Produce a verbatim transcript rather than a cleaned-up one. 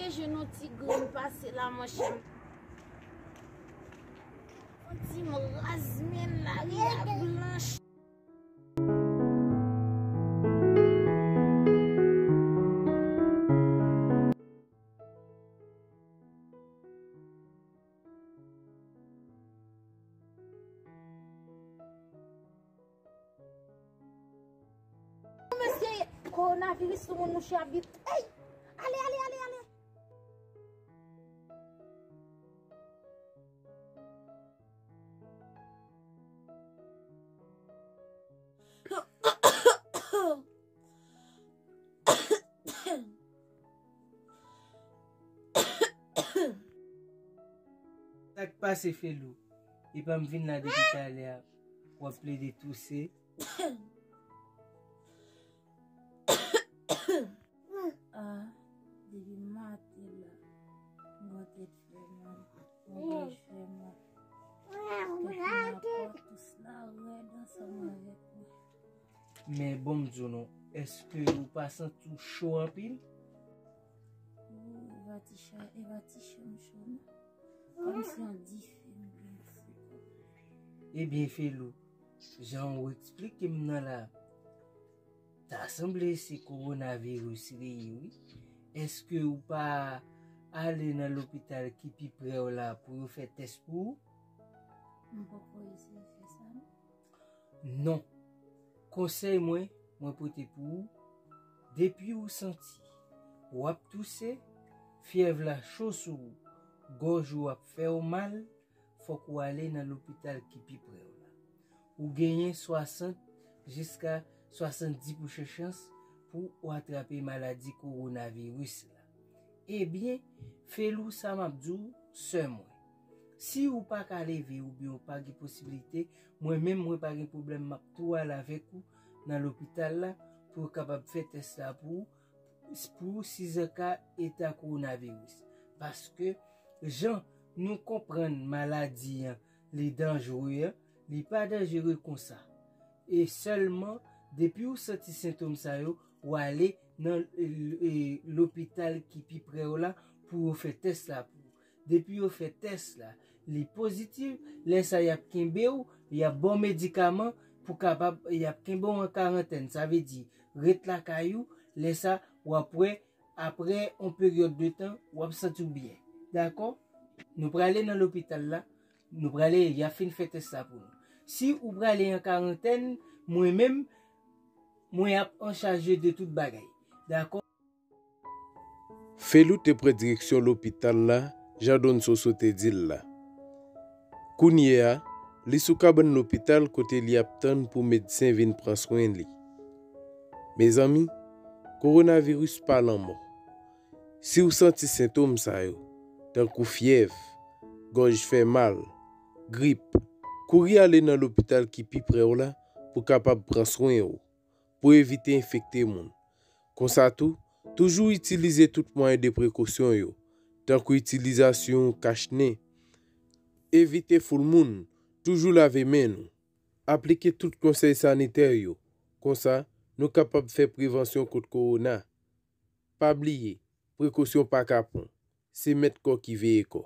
Jwenn yon ti grenn pase la, monchè. Yon ti m raz, men lari a blanch. Mesye, kowonaviris sou moun, mouche ap vin. Ey! Ale, ale, ale, ale! Sa k pase, Felou? Epa m vin la depi talè a, w ap plede touse. Ah, depi maten la, m gon tèt fè mal, m gon gòj fè mal. Tèt mwen ap pran tous la rèd ansanm avèk mwen. Men bon m di w non, èske ou pa santi w cho anpil? Oh, e pa ti cho, e pa ti cho m cho non. Kòmsi yon dife m gen sou kò m. Ebyen, Felou, jan ou eksplike m nan la, ta sanble se kowonaviris li ye, wi. Èske ou pa ale nan lopital ki pi pre w la pou yo fè tès pou ou? M poko eseye fè sa, non. Non. Konsèy mwen, mwen pote pou ou, depi ou santi w ap touse, fyèv la cho sou ou, gòj ou ap fè w mal, fòk ou ale nan lopital ki pi pre w la. Ou genyen swasant jiska swasanndis pousan chans pou w atrape maladi kowonaviris la. Ebyen, Felou, sa m ap di w, sè mwen. Si ou pa ka leve oubyen ou pa gen posiblite, mwen menm, mwen pa gen pwoblèm, m ap tou al avèk ou nan lopital la pou yo kapab fè tès la pou ou, pou sizanka eta kowonaviris. Paske, jan nou konprann maladi an, li danjere an, li pa danjere konsa. E sèlman, depi ou santi sentòm sa yo, ou ale nan, e, e, lopital ki pi pre w la pou yo fè tès la pou ou. Depi yo fè tès la, li pozitif, lè sa y ap kenbe w, y ap ba w medikaman pou kapab, y ap kenbe w an karantèn. Sa vle di, ret lakay ou, lè sa, w ap wè, apre yon peryòd de tan, w ap santi w byen. Dakò? Nou prale nan lopital la, nou prale, y ap fin fè tès la pou nou. Si ou prale an karantèn, mwen menm, mwen ap an chaj de tout bagay. Dakò? Felou te pran direksyon lopital la, jan Don Soso te di l la. Kounye a, li sou kabann lopital kote li ap tann pou medsen vin pran swen li. Mezanmi, kowonaviris pa lanmò. Si w santi sentòm sa yo, tankou fyèv, gòj fè mal, grip, kouri ale nan lopital ki pi pre w la pou kapab pran swen w, pou evite enfekte moun. Konsa tou, toujou itilize tout mwayen de prekosyon yo, tankou itilizasyon kach nen, evite foul moun, toujou lave men nou, aplike tout konsèy sanitè yo. Konsa, nou kapab fè prevansyon kont kowona. Pa bliye, prekosyon pa kapon, se mèt kò ki veye kò.